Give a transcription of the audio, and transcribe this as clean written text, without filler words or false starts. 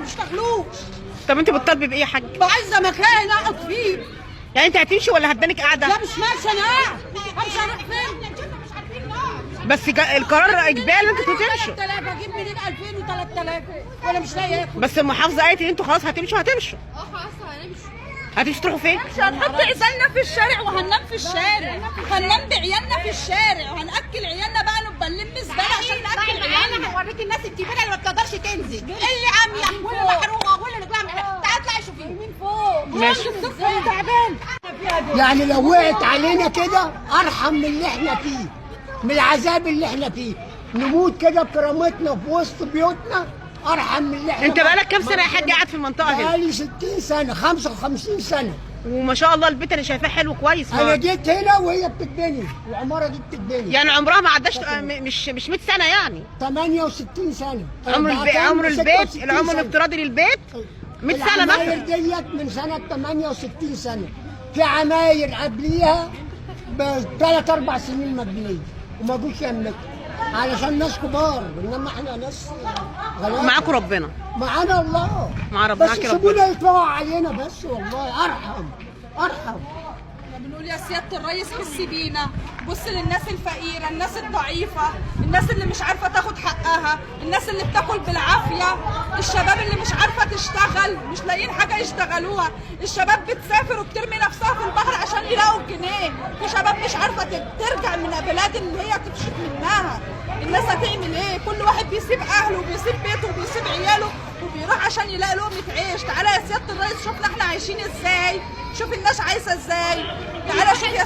بيشتغلوش. طب انت بتطالبي بايه يا حاج؟ عايزه مكان اقعد فيه. يعني انت هتمشي ولا هتدانك قاعدة؟ لا مش ماشية، انا قاعدة. همشي اروح فين؟ بس القرار اجباري ان انتوا تمشوا. 3000 اجيب منين؟ 2000 و3000 وانا مش لاقيه اكل. بس المحافظة قالت ان انتوا خلاص هتمشوا هتمشوا. خلاص هنمشي. هتمشوا تروحوا فين؟ هنحط عزالنا في الشارع وهننام في الشارع، هننام بعيالنا في الشارع وهنأكل عيالنا بقى، نبقى نلم زبالة عشان نأكل عيالنا. هوريك الناس الكبيرة اللي ما بتقدرش تنزل، اللي عمية واللي محروقة واللي رجلها محروقة. تعالي اطلعي شوفي مين فوق. ماشي. تعبان. يعني لو وقعت علينا كده ارحم من اللي احنا فيه، من العذاب اللي احنا فيه. نموت كده بكرامتنا في وسط بيوتنا ارحم من اللي احنا. انت بقالك كام سنة يا حاج قاعد في المنطقة هنا؟ بقالي 60 سنة، 55 سنة. وما شاء الله البيت انا شايفاه حلو كويس. انا جيت هنا وهي بتتبني، العمارة دي بتتبني. يعني عمرها ما عداش مش 100 سنة يعني. 68 سنة. عمر البيت، عمر البيت، 66 العمر سنة. الافتراضي للبيت 100 سنة العماير مثلا. ديت من سنة 68 سنة، في عماير قبليها بثلاث اربع سنين مبنية وما جوش يملكوا علشان ناس كبار، انما احنا ناس غلابة. معاكم ربنا. معانا الله. مع رب- بس معاك ربنا. سيبونا يدفعوا علينا بس، والله ارحم ارحم. بنقول يا سيادة الريس حس بينا، بص للناس الفقيرة، الناس الضعيفة، الناس اللي مش عارفة تاخد حقها، الناس اللي بتاكل بالعافية، الشباب اللي مش عارفة تشتغل، مش لاقيين حاجة يشتغلوها، الشباب بتسافر وبترمي نفسها في البحر عشان يلاقوا الجنيه، في شباب مش عارفة ترجع من بلاد اللي هي تمشيت منها. الناس هتعمل ايه؟ كل واحد بيسيب اهله وبيسيب بيته وبيسيب عياله وبيروح عشان يلاقي لقمة عيش. تعالى يا سيادة الريس شوفنا احنا عايشين ازاي، شوف الناس عايشة ازاي، تعالى شوف يا